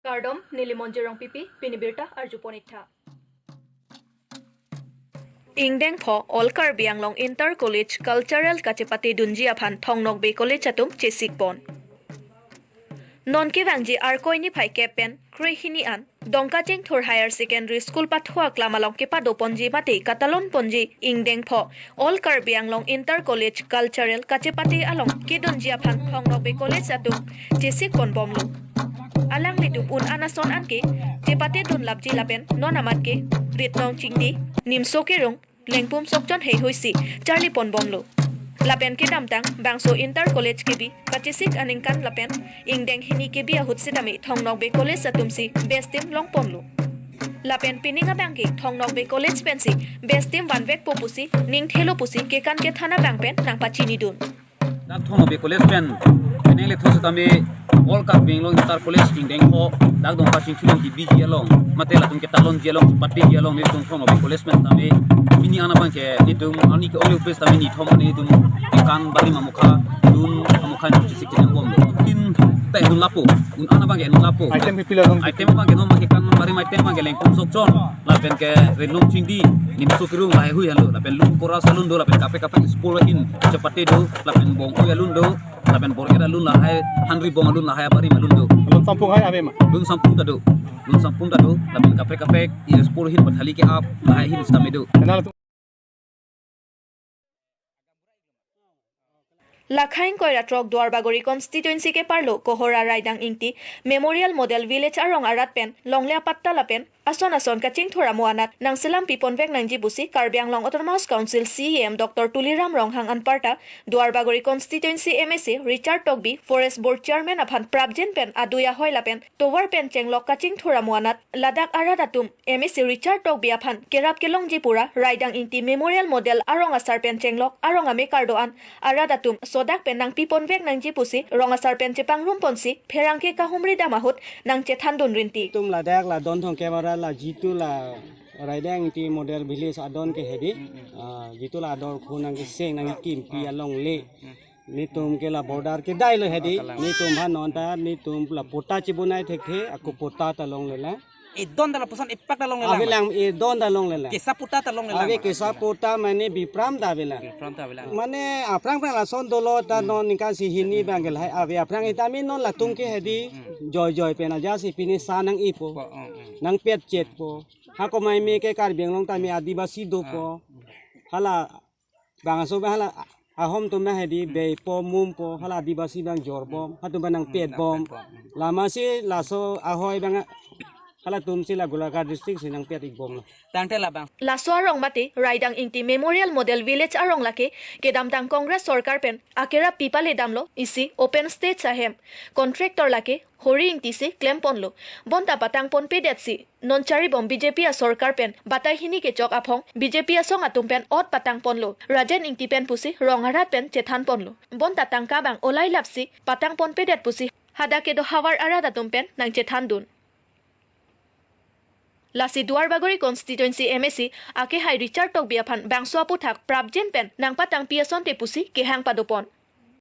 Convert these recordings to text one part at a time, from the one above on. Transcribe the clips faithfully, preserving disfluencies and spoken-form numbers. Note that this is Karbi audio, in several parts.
Kardom, neli Monjir Rongpipi, pini birta arjupon iktha. Ingdeng pho All Karbi Anglong Inter College Cultural kachepate dunji aphan Thong Nokbe College atum chesikpon. Non kevangji Arkoi niphai kep pen krehini an Dongkachingthur Higher Secondary School pathu aklam along kepadoponji mate katalonponji ingdeng pho All Karbi Anglong Inter College Cultural kachepate along kedunji aphan Thong Nokbe College atum chesikponbomlo. Alanglitum un-an ason anke chepate dunlapji lapen non amat ke Ritnong Chingdi, Nimso Kerung, Lengpum Sokchon heihui si charliponbomlo. Lapen kedamtang bangso Inter College kebi kachesik aningkan lapen ingdeng hini kebi ahut sitame Thong Nokbe College atum si best team longponlo. Lapen pining abang ke Thong Nokbe College pensi best team vanvekpo pusi ningthelo pusi kekan kethan abang pen nangpachinidun. Dak Thong Nokbe College pen penang le thos tame All Karbi Anglong Inter College ingdeng pho dak Dongkachingthur Higher Secondary along mate latum ketalonji along, chepatiji along nelitum Thong Nokbe College pen tame pini an abang ke nelitum ani ke only office tame nithom ani nelitum kekan barim amokha, dun amokha nelitum chesik chenam bomlo. Tin ta dunlapo, un-an abang ke dunlapo. Item kepi lo dong? Item abang ke non abang kekan barim item abang ke Lengpum Sokchon, lapen ke Ritnong Chingdi, Nimso Kerung lahai hui henlo, lapen lun chorus alun do, lapen kaprek kaprek sports ahin chepate do, lapen bong-oi alun do, lapen bor-et alun lahai, hanri bong alun lahai, abarim alun do. Lun sampung hai ave ma? Lun sampung ta do, lun sampung ta do, lapen kaprek kaprek sports ahin pathali ke-ap lahai ahin sitame do. Kenal tu. Lakha ingkoi ra throk Duarbagori constituency keparlo Kohora Raidang Ingti Memorial Model Village arong arat pen longle apatta lapen ason ason kachingthur amo anat nangselam piponvek nangji pusi Karbi Anglong Autonomous Council C E M Doctor Tuliram Ronghang anparta Duarbagori constituency M A C Richard Tokbi, Forest Board Chairman aphan prapjin pen adui ahoi lapen tovar pen chenglok kachingthur amo anat ladak arat atum M A C Richard Tokbi aphan kerap kelongji pura Raidang Ingti Memorial Model arong asar pen chenglok arong amekar do-an arat atum sodak pen nangpiponvek nangji pusi rong asar pen chepangrumponsi pherangke kahumri dam ahut nangchethandun rinti. Tum ladak la don thong kevara la jitu la Raidang Ingti Model Village adon ke hedi. Ah, jitu la ador khu nangkeseng nangkimpi alongle. Netum ke la border kedai lo hedi. Netum aphan non ta netum la patta chibonai thekthe, ako patta ta longlelang. Edon ta lapuson epak ta longlelang. Avelang, edon ta longlelang. Kesa patta ta longlelang. Ave kesa patta mane bipram ta avelang. Bipram ta avelang. Mane aphrang aphrang lason dolo ta non ningkan si hini bang ke lahai ave aphrang itame non latum ke hedi. Joi joi pen aja si pini sa nang-ipo. Po, oh, oh. Nangpet chetpo. Hako mai me ke Karbi Anglong tame Adivasi dopo. Hala bangso bang hala ahom atum bang hedi beipo mumpo, hala Adivasi bang jorbom, hatum bang nangpetbom. Lama si laso ahoi bang halatum si la Golaghat district si nangpet-ikbomlo. Tangte labang. Laso arong mate Raidang Ingti Memorial Model Village arong lake kedamtang Congress sorkar pen akerap pipale damlo isi open stage ahem. Contractor lake Hori Ingti si klemponlo. Bonta patangponpedet si non charibom B J P asorkar pen batai hini kechok aphong B J P asong atum pen ot patangponlo. Rajen Ingti pen pusi rong arat pen chethanponlo. Bonta tangka bang olai lapsi patangponpedet pusi hadak kedo havar arat atum pen nangchethandun. Lasi Duarbagori constituency M A C akehai Richard Tokbi aphan bangso aputhak prapjin pen nangpatangpi asonte pusi kehang padopon.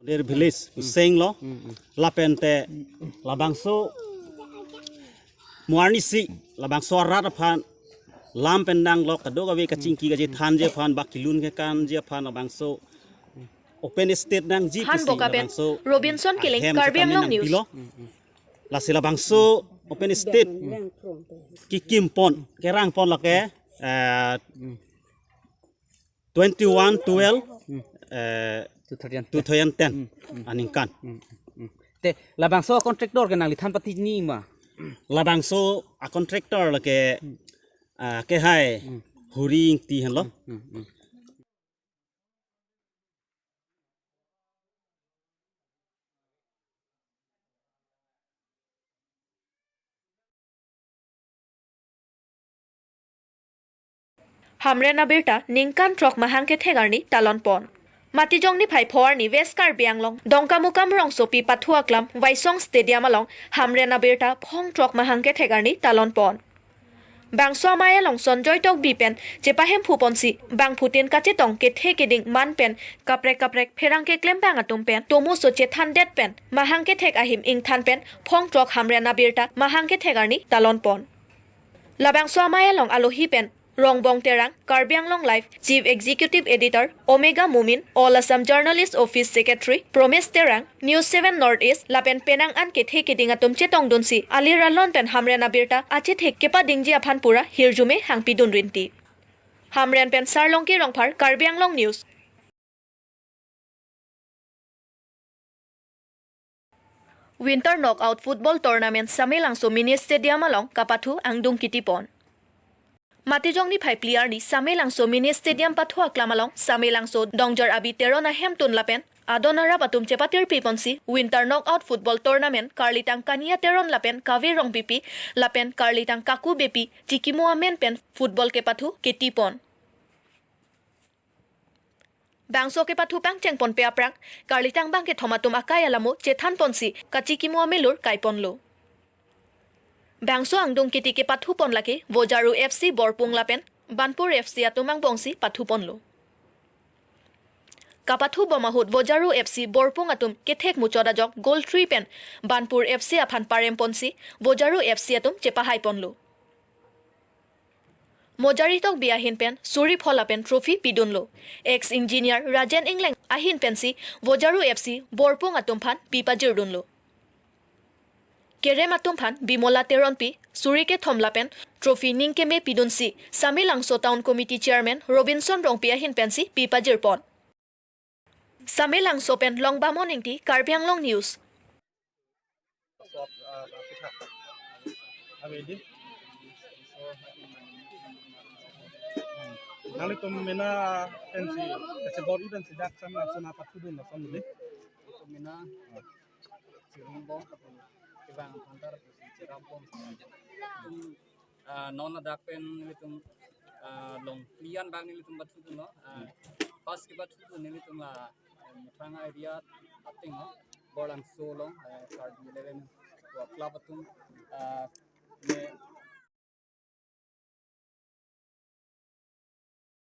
Their village, senglo, lapente labangso mo arnisi labangso arat aphan lam pen danglok kadokave kachingki kachethanji aphan bak kelun kekanji aphan labangso open stage nangji. Han pusi Bokaben, labangso Robinson Killing, ahem Karbi sitame Anglong News. Nangpilo. Lasi labangso open stage kekimpon, kerangpon lake, eh, twenty-one twelve, eh, two thousand ten. Two thousand ten aningkan. Te labangso contractor ke nangli thanpatini ma? Labangso a contractor lake, ah, kehai Hori Ingti henlo. Hamren abirta ningkan throk mahang kethek arni talonpon. Matijong niphai pho arni West Karbi Anglong, Dongkamukam rongsopi pathu aklam Waisong Stadium along Hamren abirta phong throk mahang kethek arni talonpon. Bangso amei along Sonjoy Tokbi pen chepahemphu ponsi bangphutin kachetong kethe keding man pen kaprek kaprek pherangke klembang atum pen tomoso chethandet pen mahang kethek ahim ingthan pen phongthrok Hamren abirta mahang kethek arni talon pon. Labangso amei along alohi pen Rongbong Terang, Karbi Anglong Live Chief Executive Editor, Omega Mumin, All Assam Journalist Office Secretary Promesh Terang, News seven North East lapen penang an kethe keding atum chetongdunsi alir alon pen Hamren abirta achethek kepadingji aphan pura hirjume hangpidun rinti. Hamren pen Sarlongki Rongphar, Karbi Anglong News. Winter Knockout Football Tournament Samelangso Mini Stadium along kapathu angdung kitipon. Matijong niphai phli arni Samelangso Mini Stadium pathu aklam along Samelangso Dongjar Abi Teron ahemtun lapen adon arap atum chepatirpi ponsi Winter Knockout Football Tournament karlitang Kania Teron lapen Kave Rongpipi lapen karlitang Kaku Bepi chikimo amen pen football kepathu kitipon. Bangso kepathu pangcheng ponpe aphrang karlitang bangkethom atum akai alamo chethan ponsi kachikimo amelur kaiponlo. Bangso angdung kiti kepathu pon lake Vojaru F C Borpung lapen Banpur F C atum angbongsi pathu ponlo. Kapathu bom ahut Vojaru F C Borpung atum kethek muchot ajok goal three pen Banpur F C aphan parem ponsi Vojaru F C atum chepahai ponlo. Mojari Tokbi ahin pen suri pho lapen trophy pidunlo. Ex engineer Rajen Engleng ahin pensi Vojaru F C Borpung atum aphan pipajirdunlo. Kerem atum aphan Bimola Teronpi suri kethom lapen trophy ningkeme pidunsi Samelangso Town Committee Chairman Robinson Rongpi ahin pensi pipajirpon. Samelangso pen Longbamon Ingti, Karbi Anglong News. Nanglitum mena pensi, kachebor-i pensi dak Samelangso nangpathudun lason neli. Itum mena chiringbom, kevang aphantar, chirapbom. Itum, ah, non ladak pen nelitum, ah, long phli an bang nelitum pathudunlo. Ah, first kepathudun nelitum la, ah, Muthang area ating lo, Borlangso along, ah, Karbi eleven wa club atum, ah, ne